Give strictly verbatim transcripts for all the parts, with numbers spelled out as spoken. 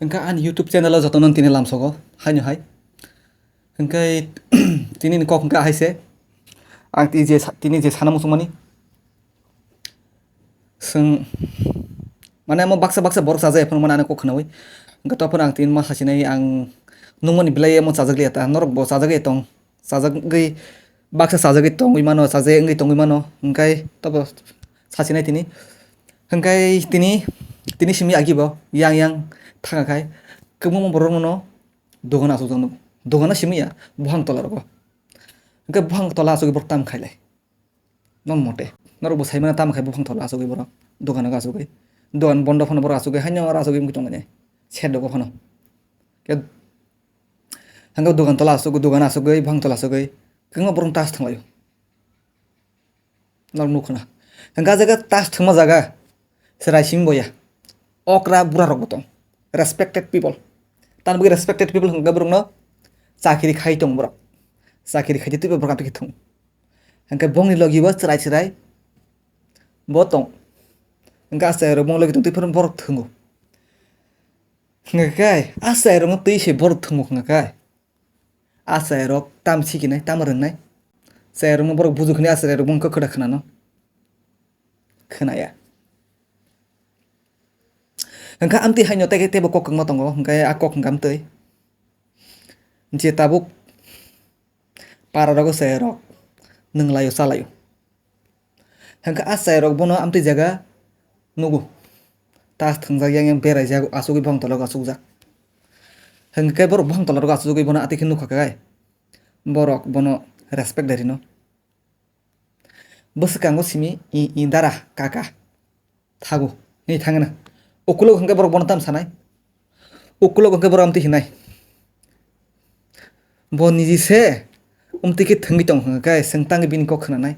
Hwnkhe ani YouTube channel o jotono tini lamsogo, haino hai. Hwnkhe tini ni kok hwnkhe hai se, ang tini je sa-, tini je sana muchungmani. Chwng, mane, omo baksa baksa borok chajak ya phano, mane, ani kok khwnawi. Hwnkhe tophor ang tini ma sasinai, ang nungmani belai omo chajak liya ta, norok bo chajak ya tong. Chajagwi, baksa chajagwi tongwi mano, chajagwi wngwi tongwi mano, hwnkhe tobo sasinai tini. Hwnkhe tini, tini simi agi bo yang yang thangkha khai, kwbangma borok no dogan asukjak nugo. Dogan no simi ya, buphang tola rogo. Hwnkhe buphang tola asugwi borok tam khailai. Non mote. Norok bo saimano tam khai buphang tola asugwi borok. Dogan no asugwi. Dogan bondo phano borok asugwi, haino aro asugwi wngwi tongmani. Shed rogo phano. Khe Hwnkhe dogan tola asugwi, dogan asugwi, buphang tola asugwi, kwbangma borok tas thwnglaio. Norok nukho na. Hwnkhe ah jaga tas thwngma jaga, chwrai simi boya. Okra bura rok bo tong. Respected people. Tamni bagwi respected people hwnkhe borokno chakiri khai tong borok. Chakiri khai twi borok amtwi thwng. Hwnkhe bongni logi bo chwrai chwrai bo tong. Hwnkhe ah chwrai rok bongni logi tong twi phano borok thwngo. Hwnkhe kai, ah chwrai rokno twi se borok thwngmung hwnkhe kai. Ah chwrai rok tam sikinai, tam rwngnai. Chwrai rokno borok buju khwni ah chwrai rok bongkha khwda khwnano. Khwnaya. Hwnkhe amtwi haino tei teibo kok kwbangma tongo, hwnkhe ah kok hwnkhe amtwi. Je tabuk para rogo chwrai rok nwnglaio chalaio. Hwnkhe ah chwrai rok bono amtwi jaga nugo. Tas thwngjak yang yang beraijak, asugwi buphang tola rogo asukjak. Hwnkhe borok buphang tola rogo asugwi bono atwi khe nukha khe borok bono respect de rino. Bwswkango simi i, i dara kaka. Thago, hinwi thangna. Ukulok hwnkhe borok bono tam sanai. Ukulok hwnkhe borok amtwi hinai. Bo niji se, umtwi khe thwngwi tong hwnkhe, chwng tangwi bini kok khwnanai.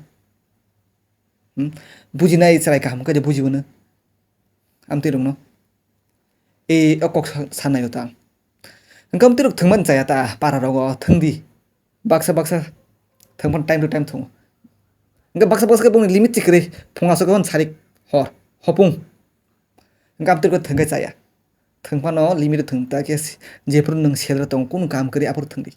Hmm? Bujinai chwrai kaham khe de bujibono. Amtwi rokno. E, o kok sa-, sanai o ta. Hwnkhe amtwi rok thwngmani chaya ta, para rogo thwngdi. Baksa baksa thwngphano time to time thwngo. Hwnkhe baksa baksa khe bongni limit si kwrwi, phung aswk khe sarik hor, hopung. Hwnkhe amtwi khe thwngkhe chaya. Thwngphano limit o thwng ta khe si-, jephuru nwng salary tongo, kunu kam kwrwi aphuru thwngdi.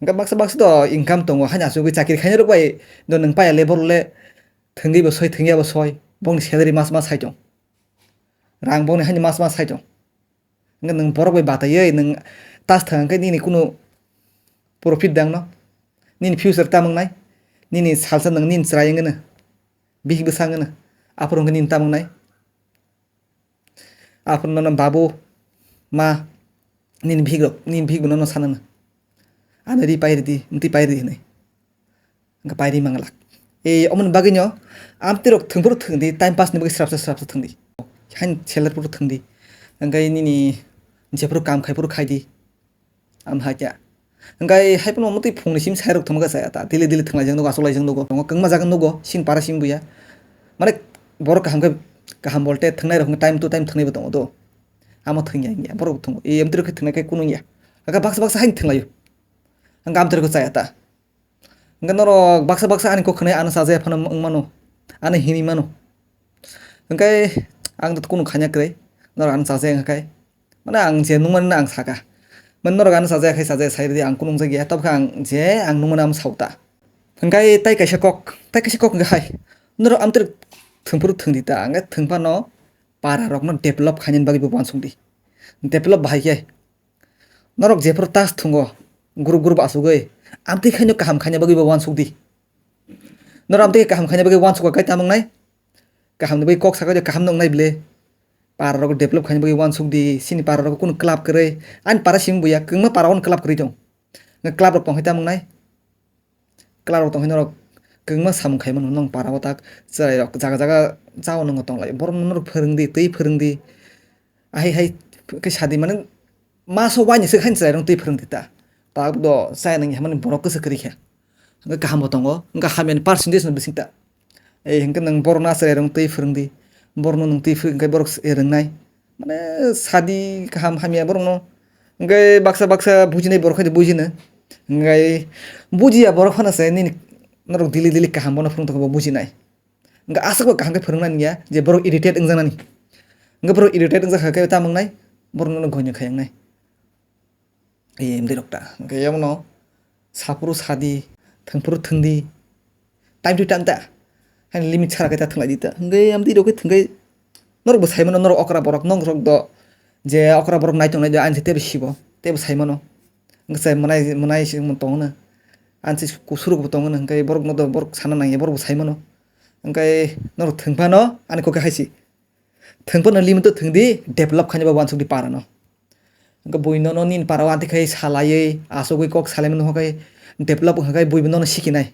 Hwnkhe baksa baksa do income tongo, haino asugwi chakri khainai rok bai do nwng paya le, borok le thwngwi bo soi, thwngya bo soi, bongni salary mas mas hai tong. Rang bongni haino mas mas hai tong. Hwnkhe nwng borok bai bataiwi nwng tas thang khe nini kunu profit dangno? Nini future tamo wngnai? Nini salsa nwng nini chwrai wngno? Bihik bwsa wngno? Aphuru hwnkhe nini tamo wngnai? Aphuru nono babu, ma, nini bihik rok, nini bihik bo nono sanano. Ano ri pai ridi, mtwi pai ridi hinwi. Hwnkhe pairi manglak. E, omoni bagwino amtwi rok thwngphuru thwngdi, time pass ni bagwi srapsa srapsa thwngdi. Hain seller phuru thwngdi. Hwnkhe nini jephuru kam khai phuru khaidi. Am hakya. Hwnkhe hai phano mwtwi phungni sim sai rok thwngma kha chaya ta. Daily daily thwnglaijak nugo, achuklaijak nugo. Tongo kwbangma jaga nugo, sin para sim buya. Mane borok kaham khe kaham bolte thwngnai rok hwnkhe time to time thwngnai bo tongo do. Amo thwngya wngya, borok thwngo. E, amtwi rok khe thwngnai khe kunu wngya. Hakhe baksa baksa hain thwnglaio. Hwnkhe amtwi rok chaya ta. Hwnkhe norok baksa baksa ani kok khwnai ano chajaya phano wng mano, ano hinwi mano. Hwnkhe ang to kunu khanya kwrwi, norok ano chajaya wngkha khe. Mane ang je nungmani no ang sakha. Mane norok ano chajaya khai chajaya sai rwdi, ang kunu wngjak ya, tabukhe ang je ang nungmani amo sao ta. Hwnkhe tai kaisa kok, tai kaisa kok hwnkhe hai. Norok amtwrwk thwngphuru thwngdi ta, hwnkhe thwngphano para rokno develop khainani bagwi bo uansukdi. Develop bahai khe. Norok jephuru task thwngo, group group achugwi, amtwi khaino kaham khaina bagwi bo uansukdi. Norok amtwi kaham khaina bagwi uansukha khe tamo wngnai? Kahamni bagwi kok sakha de, kaham no wngnai bile. Para rok develop khaina bagwi uansukdi, chini para rok kunu club kwrwi. Ani para simi buya, kwbangma para ono club kwrwi tong. Club rok tong hai tamo wngnai? Club rok tong hai norok kwbangma samung khai mano, nong para o tak chwrai rok jaga jaga chao nwngo tong lai. Borok no norok phwrwngdi, twi phwrwngdi. Ahai hai khe sadi mane maso waini swk haini chwrai rok twi phwrwngdi ta. Tabuk do chaya nangya hwnmani borok kwchwk kwrwi khe. Hwnkhe kaham bo tongo, hwnkhe hamyani percentage no bising ta. Ei hwnkhe nwng borokno ah chwrai rok twi phwrwngdi. Borokno nwng twi phwrwng khe borok rwngnai. Mane sadi kaham hamya borokno. Hwnkhe baksa baksa bujinai borok khe bujino. Hwnkhe bujiya borok phano se nini norok daily daily kaham bono phwrwng tongkhe bo bujinai. Hwnkhe aswk bo kaham khe phwrwngna nangya je borok irritate wngjaknani. Hwnkhe borok irritate wngjakha khe tamo wngnai? borokno no goino khai wngnai. Ei, em dirok ta. Hwnkhe yamono saphuru sadi, thwngphuru thwngdi. Time to time ta. Haino limit sara khe ta thwnglai di ta. Hwnkhe em dirok khe thwngkhe norok bo sai mano, norok okra borok, norok do je okra borok nai tongnai do, ani se tebo sibo, tebo sai mano. Hwnkhe sai mwnai, mwnai se tongo no. Ani se kusurok bo tongo no, hwnkhe borok no do, borok sana nangya, borok bo sai mano. Hwnkhe norok thwng phano ani kok khe hai se. Thwng phano limit o thwng di, develop khaina bagwi uansuk di para no. Hwnkhe bui nono nini para o anti khai salaiwi, asugwi kok salai mano hwnkhe develop hwnkhe bui bo nono sikinai.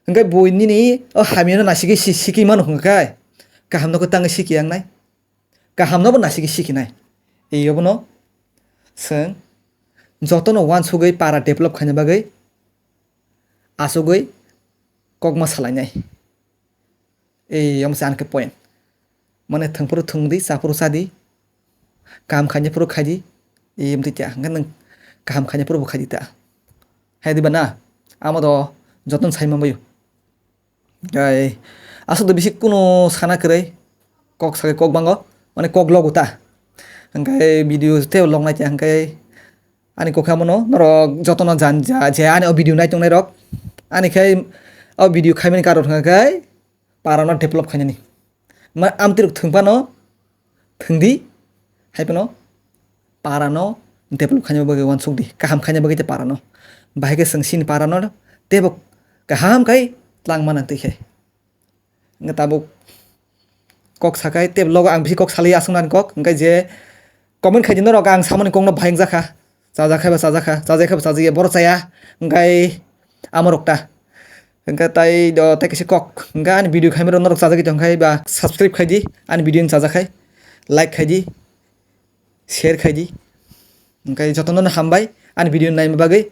Hwnkhe bui nini o hamya no nasigwi si-, siki mano hwnkhe kaham no kwtangwi siki wngnai. Kaham no bo nasigwi sikinai. Ei obono chwng jotono uansugwi para develop khaina bagwi asugwi kokma salainai. Ei, omo se ani khe point. Mane thwngphuru thwngdi, chaphuru chadi, kaham khainai phuru khaidi, ei, omo twi ta, hwnkhe nwng kaham khainai phuru bo khaidi ta. Hai diba na? Amo do jotono sai manbaio. Ai, aswk do bisi kunu sana kwrwi, kok sakai kok bango, mane kok logo ta. Hwnkhe video tei log nai ta, hwnkhe ani kok khe amo no norok jotono jan ja, je ani o video nai tongnai rok, ani khe o video khaimani karon hwnkhe, para no develop khainani. Ma amtwirok thwng phano thwngdi, hai phano para no develop khaina bagwi uansuk di, kaham khaina bagwi tei para no. Bahai khe chwng chini para no teibo kaham khai twlang mano twi khe. Hwnkhe tabuk kok sakai tei logo ang bisi kok salai aswk nani kok, hwnkhe je comment khai di norok ang samani kokno bahai wngjakha. Chajak khai ba chajakha, chajak khai ba chajakya, borok chaya, hwnkhe amorok ta. Hwnkhe tai do tai kaisa kok, hwnkhe ani video khaimani norok chajagwi tongkha ba subscribe khai di, ani video ni chajakhai, like khai di, share khai di. Hwnkhe jotono no hambai ani video naima bagwi.